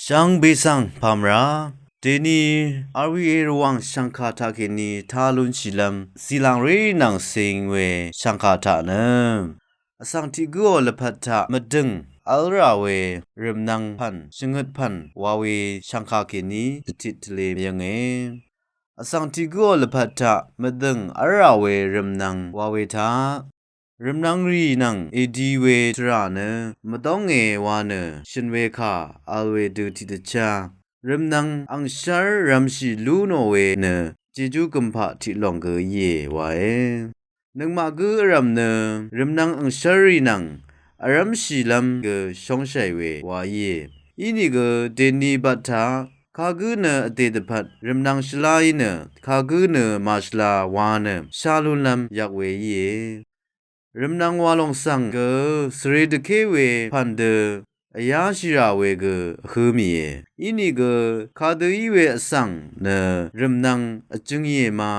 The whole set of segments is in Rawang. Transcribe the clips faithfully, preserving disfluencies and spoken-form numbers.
Jv́ng bèsvng pàmvrá dèní R V A Rvwàng shv̀ngkà taqkèní tá lúnshìlv́m zìlàngré nvng cìng we shv̀ngkà taq nø vsvng tiq gǿò lvpat taq mvdø̀ng v́l rà we rv̀mnvng pv̀n shvngøt pv̀n wa we shv̀ngkà kèní dvtit tvlē mvyv̄nge. Vsvng tiq gǿò lvpat taq mvdø̀ng v́l rà we rv̀mnvng wa we taq rv̀mnvng rì nvng èdi we tvrà nø mvdónge wa nø shø̀n we kà vl we dø tiqdvchá rv̀mnvng angshv́r rv̄mshì lú nò we nø jejú gø̀mpaq tiq lòng gø íe wae. Nøngmaq gǿ vrv̀m nø rv̀mnvng angshv́r rì nvng vrv́mshìlv́m gø shóngshàì we wa íe. Inìgø dèní bvt taq kagǿ nø vdè dvpvt rv̀mnvng shvlá í nø kagǿ nø màshvla wa nø shá lúnlv́m yvk we íe. Rv̀mnvng wa lòng svng gø svre dvké we pv̀n dø vyáshì rà we gø vhǿ mìe. Inìgø kadø í we vsvng nø rv̀mnvng vjøng íe ma,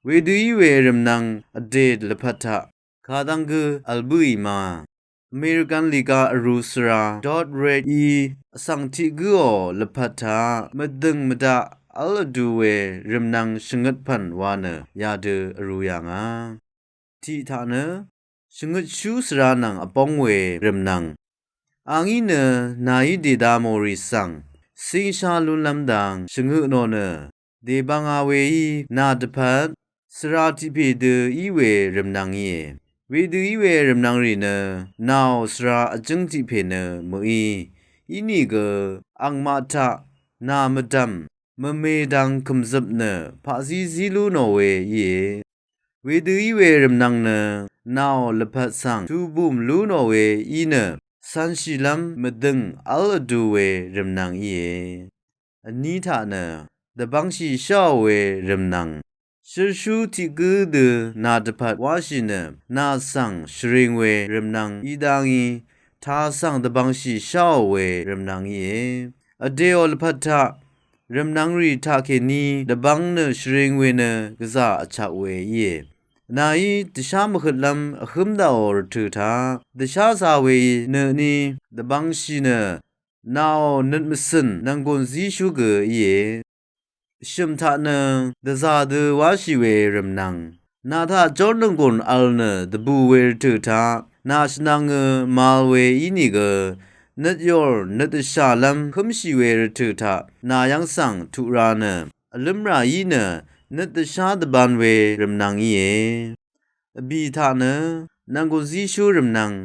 wedø í we rv̀mnvng vdè lvpat taq kadv́ng gǿ vl bǿì ma. American lìga vrū svra Dodd Reed í vsvng tiq gǿò lvpat taq mvdø̀ng mvdaq v́l vdu we rv̀mnvng shvngøt pv̀n wa nø yadø vrū yà ngà. Tiq taq nø shvngøtshú svra nvng vbóng we rv̀mnvng. Angí nø nàí dèda mò rì svng cíngshá lúnlv́m dang shvngøt nò nø dèbvnga weí nà dvpvt svra tiq pè dø í we rv̀mnvng íe. Wedø í we rv̀mnvng rì nø nàò svra vjǿng tiq pè nø mø̀í. Inìgø angmaq taq nà mvdv̀m mvme dang kø̀mzøp nø paqzí zí lú nò we íe. Wedø í we rv̀mnvng nø nàò lvpat svng tubùm lú nò we í nø cv̄nshìlv́m mvdø̀ng v́l vdu we rv̀mnvng íe. Vní taq nø dvbvngshì sháò we rv̀mnvng. Shølshú tiq gǿ dø nà dvpvt wáshì nø nà svng shvring we rv̀mnvng í dá ngí tà svng dvbvngshì sháò we rv̀mnvng íe. Vdèò lvpat taq rv̀mnvng rì taqkèní dvbvng nø shvring we nø gvzà vchak we íe. Nàí dvshá mvhøtlv́m vhǿm daqò rvtø̀ taq dvshá zā we nø ní dvbvngshì nø nàò nøt mvcø̀n nv̀nggùn zíshú gø íe. Shø̀m taq nø dvzà dø wáshì we rv̀mnvng. Nà taq jórnònggùn vl nø dvbù we rvtø̀ taq nà shvnvngø màvl we ínìgø nøt yòr nøt dvshàlv́m hǿmshì we rvtø̀ taq nà yv́ng svng tuq ra nø vlǿm rà í nø nøt dvshá dvbān we rv̀mnvng íe. Vbì taq nø nv̀nggùn zíshú rv̀mnvng.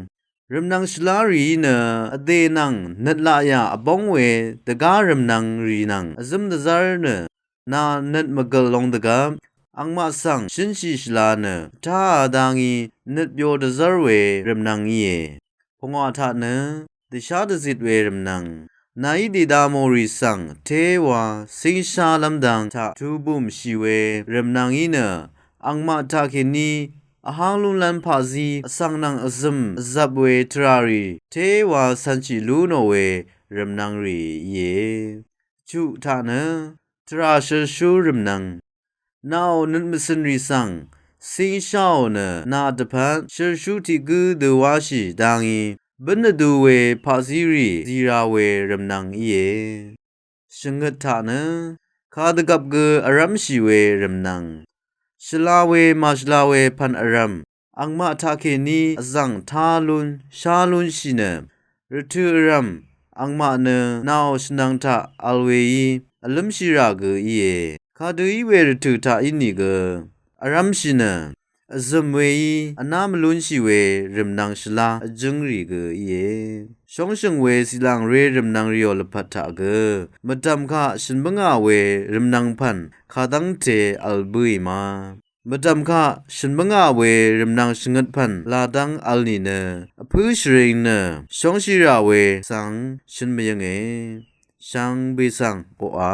Rv̀mnvng shvlá rìí nø vdè nvng nøt laqyà vbóng we dvgá rv̀mnvng rì nvng vzǿm dvzv́r nø nà nøt mvgø̀l long dvgvp angmaq svng shǿnshì shvla nø táā dá ngí nøt byo dvzv́r we rv̀mnvng íe. Pungwà taq nø dvshá dvzit we rv̀mnvng. Nàí dèda mò rì svng téwa cíngshálv́m dang taq tubùmshì we rv̀mnvng í nø angmaq taqkèní vháng lúnlv́m paqzí vsvng nvng vzø̀m vzvp we tvrà rì téwa cv̄nshì lú nò we rv̀mnvng rì íe. Chuq taq nø tvrà shølshú rv̀mnvng. Nàò nøt mvcø̀n rì svng cíngshá ò nø nà dvpvt shølshú tiq gǿ dø wáshì dá ngí bǿn vdu we paqzí rì zira we rv̀mnvng íe. Shvngøt taq nø kadvgvp gø vrv́mshì we rv̀mnvng. Shvla we màshvla we pv̀n vrv̀m angmaq taqkèní vzv̀ng tá lún shá lúnshì nø rvtø̀ vrv̀m angmaq nø nàò shvnvng taq vl weí vlǿmshì rà gø íe. Kadø í we rvtø̀ taq ínìgø vrv́mshì nø vzø̀m weí vná mvlúnshì we rv̀mnvng shvlá vjǿng rì gø íe. Shóngshø̀ng we zìlàngré rv̀mnvng rìò lvpat taq gø mvdv̀m kaq shø̀n bǿngà we rv̀mnvng pv̀n kadv́ngte vl bǿì ma. Mvdv̀m kaq shø̀n bǿngà we rv̀mnvng shvngøt pv̀n ladv́ng vl nìnø vpǿ shvring nø shóngshì rà we svng shø̀n mvyønge. Shvngbe svng koqà